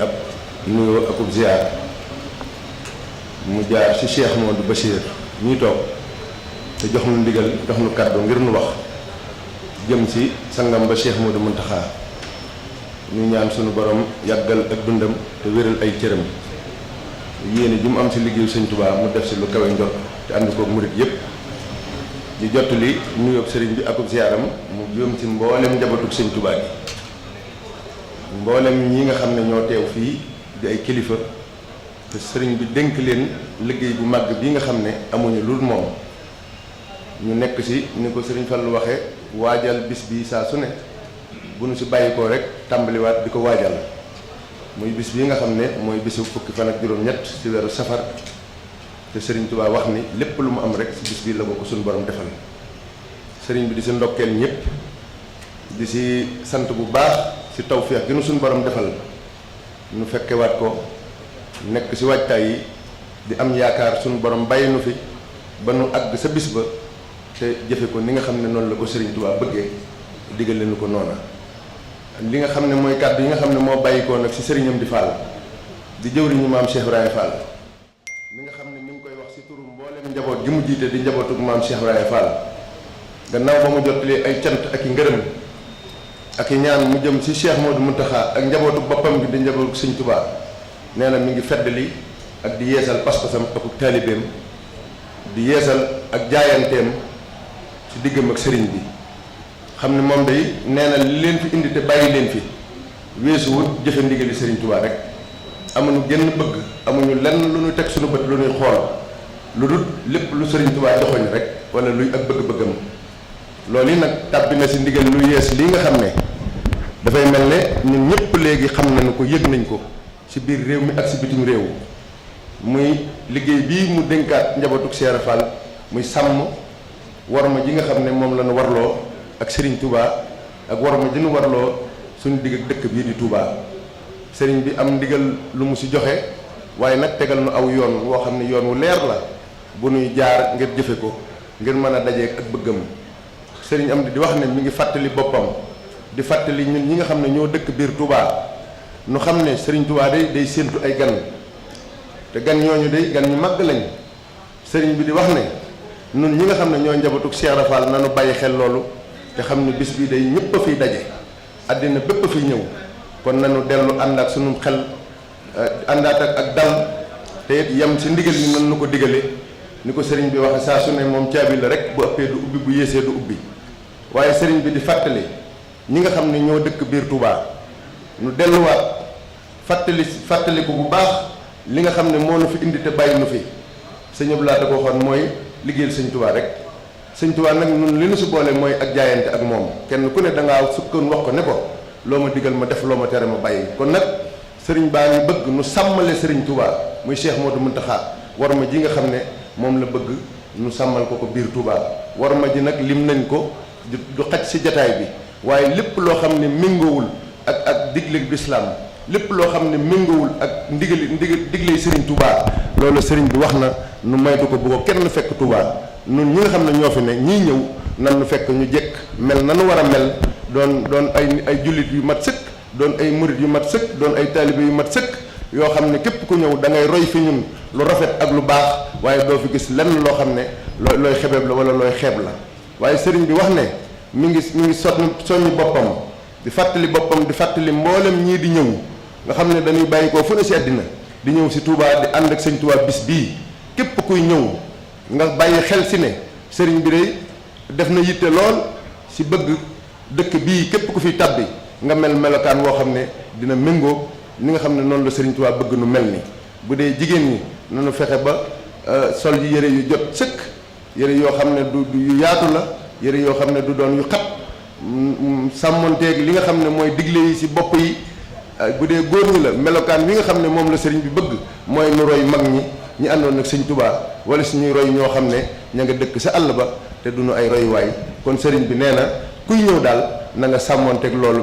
ab nuyoo akub ziar mu jaar ci Cheikh Modou Bachir ñuy toog te jox nu ndigal jox nu kàddu ngir nu wax jëm ci sangam ba Cheikh Modou Mountakha ñu ñaan sunu borom yàggal ak dundam te wéral ay cëram yéene ji mu am ci liggéeyu Sëñ Tuubaa mu def ci lu kawe njot te ànd koog murit yépp di jottali nuyoo sëriñ bi akub ziaram mu jëm ci mboolem njabootug Sëñ Tuubaa gi mboolem ñi nga xam ne ñoo teew fii di ay kilifa te sëriñ bi dénk leen liggéey bu màgg bii nga xam ne amuñu lu moom ñu nekk ci ni ko sëriñ Fallu waxe waajal bis bi saa su ne bu nu ci bàyyikoo rek tàmbaliwaat di ko waajal muy bis bii nga xam ne mooy bisu fukki fan ak juróom-ñett ci weeru safar te sëriñ Tuubaa wax ni lépp lu mu am rek ci bis bii la ko suñu borom defal sëriñ bi di ci ndokkeel ñëpp di ci sant bu baax ci tawfeex gi nu suñu borom defal nu fekkewaat ko nekk ci waajtaay yi di am yaakaar suñu borom bàyyi nu fi ba nu àgg sa bis ba te jëfe ko ni nga xam ne noonu la ko sëriñ Tuubaa bëggee digal leen ko noona li nga xam ne mooy kàddu yi nga xam ne moo bàyyikoo nag ci sëriñam di Fall di jëwriñu maam Cheikh Ibrahima Fall mi nga xam ne ñu ngi koy wax ci turu mboolem njaboot gi mu jiite di njabootug maam Cheikh Ibrahima Fall gannaaw ba mu jottalee ay cant ak i ngërëm ak i ñaan mu jëm ci Cheikh Modou Mountakha ak njabootu boppam bi di njabootu Sëñ Tuubaa nee na mi ngi feddali ak di yeesal pas-pasam ak taalibeem di yeesal ak jaayanteem ci diggam ak sëriñ bi xam ne moom day nee na li leen fi indi te bàyyi leen fi weesuwut jëfe ndigali sëriñ Tuubaa rek amuñu genn bëgg amuñu lenn lu ñu teg suñu bët lu ñuy xool lu dul lépp lu sëriñ Tuubaa joxoñ rek wala luy ak bëgg-bëggam loolu yi nag tàbbi na ci ndigal lu yees lii nga xam ne dafay mel ne ñun ñëpp léegi xam nañu ko yëg nañ ko ci biir réew mi ak ci bitim réew muy liggéey bii mu dénkaat njabootu Cheikh Fall muy sàmm warma ji nga xam ne moom la ñu warloo ak Serigne Touba ak warma ji ñu warloo suñu digg ak dëkk bii di Touba Serigne bi am ndigal lu mu ci joxe waaye nag tegal nu aw yoon woo xam ne yoon wu leer la bu nuy jaar ngir jëfe ko ngir mën a dajeek ak bëggam Serigne am di wax ne mi ngi fàttali boppam di fàttali ñun ñi nga xam ne ñoo dëkk biir Touba nu xam ne Serigne Touba day séentu ay gan te gan ñooñu day gan ñu màgg lañ Serigne bi di wax ne nun ñi nga xam ne ñoo njabootug Cheikh Rafal nanu bàyyi xel loolu te xam ne bis bi day ñëpp a fiy daje àddina bépp a fiy ñëw kon nanu dellu ànd ak sunu xel àndaat ak dal te it yem ci ndigal yi nan nu ko digale ni ko Serigne bi waxe saa su ne moom caabi la rek bu ëppee du ubbi bu yéesee du ubbi waaye Serigne bi di fàttali ñi nga xam ne ñoo dëkk biir Touba nu delluwaat fàttaliku bu baax li nga xam ne moo nu fi indi te bàyyi nu fi sëñ Abdou Lahad da ko waxoon mooy liggéeyal sëñ Touba rek sëñ Touba nag ñun li nu si boole mooy ak jaayante ak moom kenn ku ne da ngaa sukkoon wax ko ne ko loo ma digal ma def loo ma tere ma bàyyi kon nag sëriñ baa ngi bëgg nu sàmmale sëriñ Touba muy Cheikh Modou Mountakha war ma ji nga xam ne moom la bëgg nu sàmmal ko biir Touba war ma ji nag lim nañ ko du xaj si jataay bi waaye lépp loo xam ne méngoowul ak digleeg lislaam lépp loo xam ne méngoowul ak digley sëriñ Touba loolu sëriñ bi wax na nu maytu ko bu ko kenn fekk Touba nun ñi nga xam ne ñoo fi ne ñii ñëw nan nu fekk ñu jekk mel nanu war a mel doon ay jullit yu mat sëkk doon ay murit yu mat sëkk doon ay taalibe yu mat sëkk yoo xam ne képp ku ñëw da ngay roy fi ñun lu rafet ak lu baax waaye doo fi gis lenn loo xam ne looy xebeeb la wala looy xeeb la waaye sëriñ bi wax ne mi ngi soññi boppam di fàttali boppam di fàttali mboolem ñii di ñëw nga xam ne dañuy bàyyi koo fu ne si àddina di ñëw si Touba di ànd ak sëñ Touba bis bii képp kuy ñëw nga bàyyi xel si ne sëriñ bi day def na yitte lool si bëgg dëkk bii képp ku fi tabbi nga mel melokaan woo xam ne dina méngoo ni nga xam ne noonu la sëriñ Touba bëgg nu mel ni bu dee jigéen ñi nanu fexe ba sol yi yëre yu jot sëkk yëre yoo xam ne du yu yaatu la yëre yoo xam ne du doon yu xat sàmmonteeg li nga xam ne mooy digle yi si bopp yi bu dee góor ñi la melokaan wi nga xam ne moom la sëriñ bi bëgg mooy nu roy mag ñi àndoon ak sëñ Touba wala suñuy roy ñoo xam ne ña nga dëkk sa àll ba te duñu ay royuwaay kon sëriñ bi nee na kuy ñëw daal na nga sàmmonteeg loolu